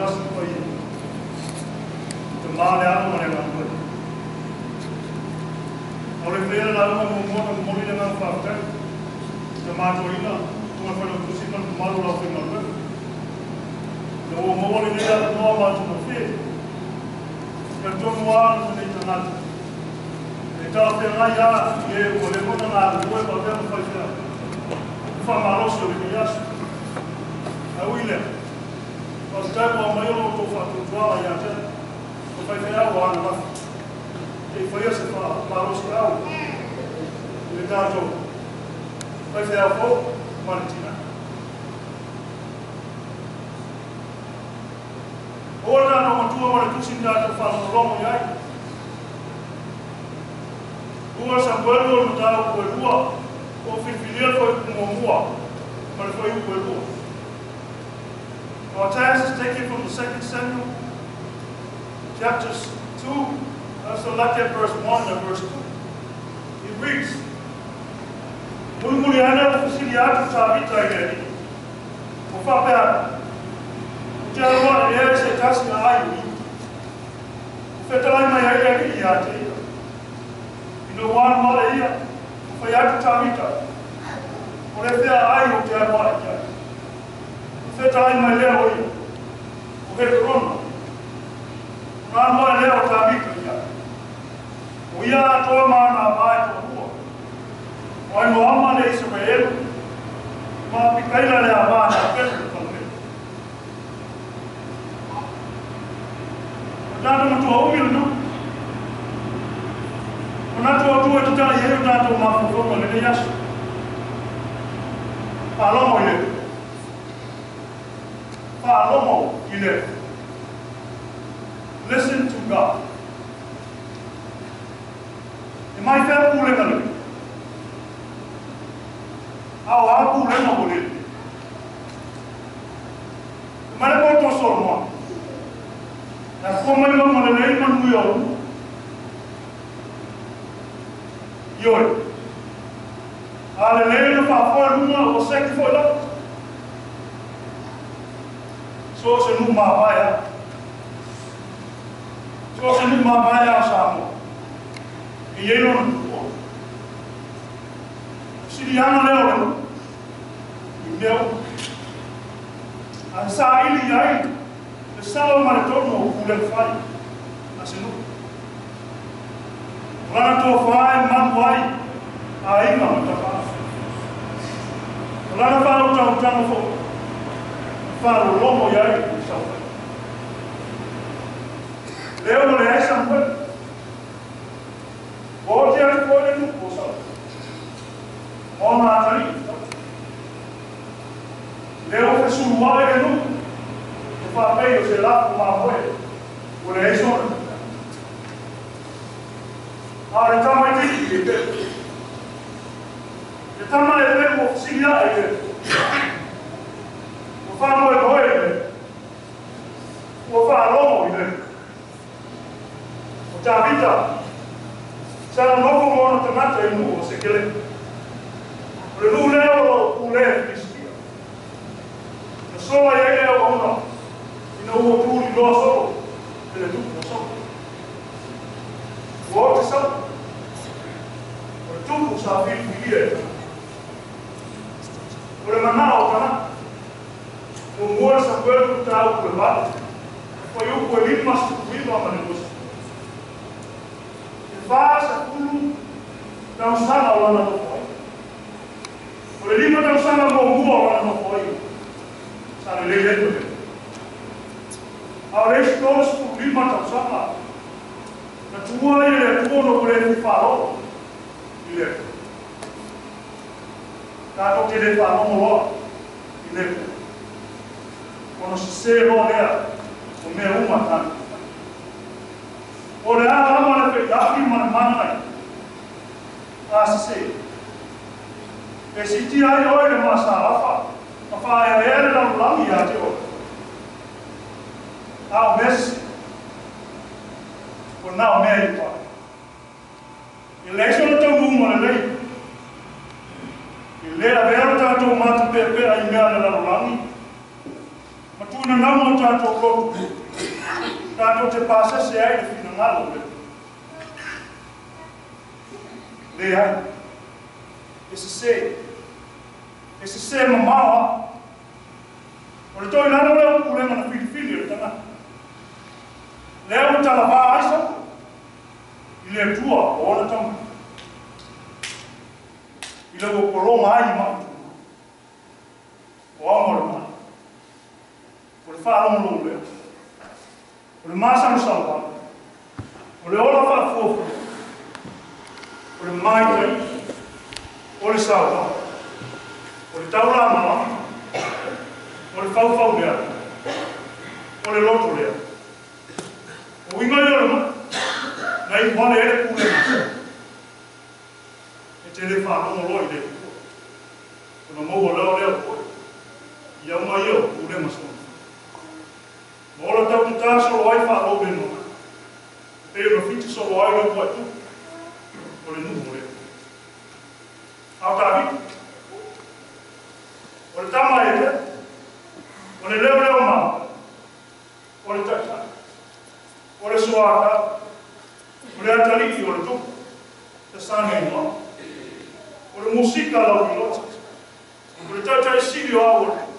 Tasi Paia. Te maa le alo ma le ngā. O le whea la unga mua na moli le ngā whāwhai. Te mātoina, tunga whana tusi mana malu la whai malue. Te o maua le nea noa mātu mo whea. Te tonu āna te nei tangata. E tā whea ngai a, i e o le mona ngā rue pa whea ma whai whea. Wha malosi o le nei asu. Au i lea. O te tau wa mai o tō whātutuanga i a te. O whai whea o ana mafi. Te i whaia se wha malosi au. I le tātou. Whai whea fō, ma le tina. O le tātou matua ma le tusi tātou whanongongo i ai. Ua Samuelu o le tāu e lua, o whiwhilia foi kumomua, ma le foi upu e lua. Our text is taken from the 2 Samuel, chapters 2, so like at verse 1 and verse 2. It reads, Mulimuli ana o fusili atu Tavita i le alii. O whapea, o te aroa e ea se tasi a ai o i. O whetalai mai ai le alii ia te ia. I no wānu mara ia, o whai atu Tavita. O le whea ai o te aroa e te ai. O whetalai mai lea o ia. O Heperona. O ngā noa lea o Tavita ia. O ia atoa maana mai tō rua. O ai no ama le Israel, ma pikaila le a maana pelu le kalme. O tātou matua umi le nu. O nātou atua te tala i hei o tātou mafufonga le nei aso. Whaalomo i le. Whaalomo i le. Listen to God. E mai whea pūlenga le. Ao a pūlenga mo le. E mai le koutou Solomon. Na kua mai mama le lei manu i au. Ioi. A le lei na whaafoa lunga o seki foi la. So se nu māpaia. So se nu māpaia o Samoa. I ei lona tupua. Siriana leo le nu. I mea u. A sa ili ai. Le sao ma le tonu o kule whai. A se nu. Lana tō whai manu ai. A inga ma tapa. Lana whāro tau tano fo. Whāro lomo i ai. Sa whai. Leo mo le ai Samuel. O te atu koe le nuku o Saul. Ona atari. Leo whesuru ai le nuku. Te whapei o se lako mā moe. O le ai sona. A le tama i tiki e pēpu. Te tama e pēpu o whisilia e pēpu. O whāmoe moe e pēpu. O whārongo i pēpu. O Tavita. Sa nofo mona tangata i nuu o Sekele. O le nuu lea o lau pulea Filistia. Na sola i ai lea o ona. Ina ua puli loa solo. E le tupu o solo. Ua o te solo. O le tupu sa filifilia e tana. O le manao o tana. Mo mua le Samuelu tāu kue vale. Foi upu e lima sukuiva ma le mosi. Wha sa kulu tausanga o lana nofo ai. O le lima tausanga mo mua o lana nofo ai. Sa le lei leto le. A o le isi tō suku lima tausanga. Na tua i le atua no kore ni whāro. I le. Tātou te le whārongo loa. I le. Ono se se loa lea. O mea uma tātou. O le ala ama le whai ma le mana ai. A se se. E si tia ai oi le maasa afa. Ma whaea ea le lalulagi ia te oi. A o mesi. O nā o mea i pai. I leisa le tau uma le lei. I lea vea le tātou mātu pēpēa i mea le lalulagi. Ma tuina namu o tātou lotu. Tātou te pāsese ai le finagalo le. Le ai. E se se. E se se mamawa. O le toi lalo leo pulega na filifili o le tagata. Lea ua talavā ai Saulo i le Atua o ona tama. I le ua pologa ai i maʻu o amo le mai. O le faalogologo lea. O le masalosalo ai. O le ola faafuafua. O le maitaʻi. O le saoa. O le taulamalama. O le faufau lea. O le loto lea. O uiga ia o le mai. Na iuale ai le pulega a Saulo. E te le faalogo loa i le Atua. Ona maua loa lea o oe. I auga ia o pulega soona. Ma ola tautatā solo ai faalouleno mai. E pei ona fiti solo ai le upu a Tupu. O le nuu o lea. A o Tavita. O le tama a Iese. O le leoleo mama. O le taitai. O le soatau. O le atalii o le tupu. The son-in-law. O le musika lauiloa. O le taitaisili o ao o le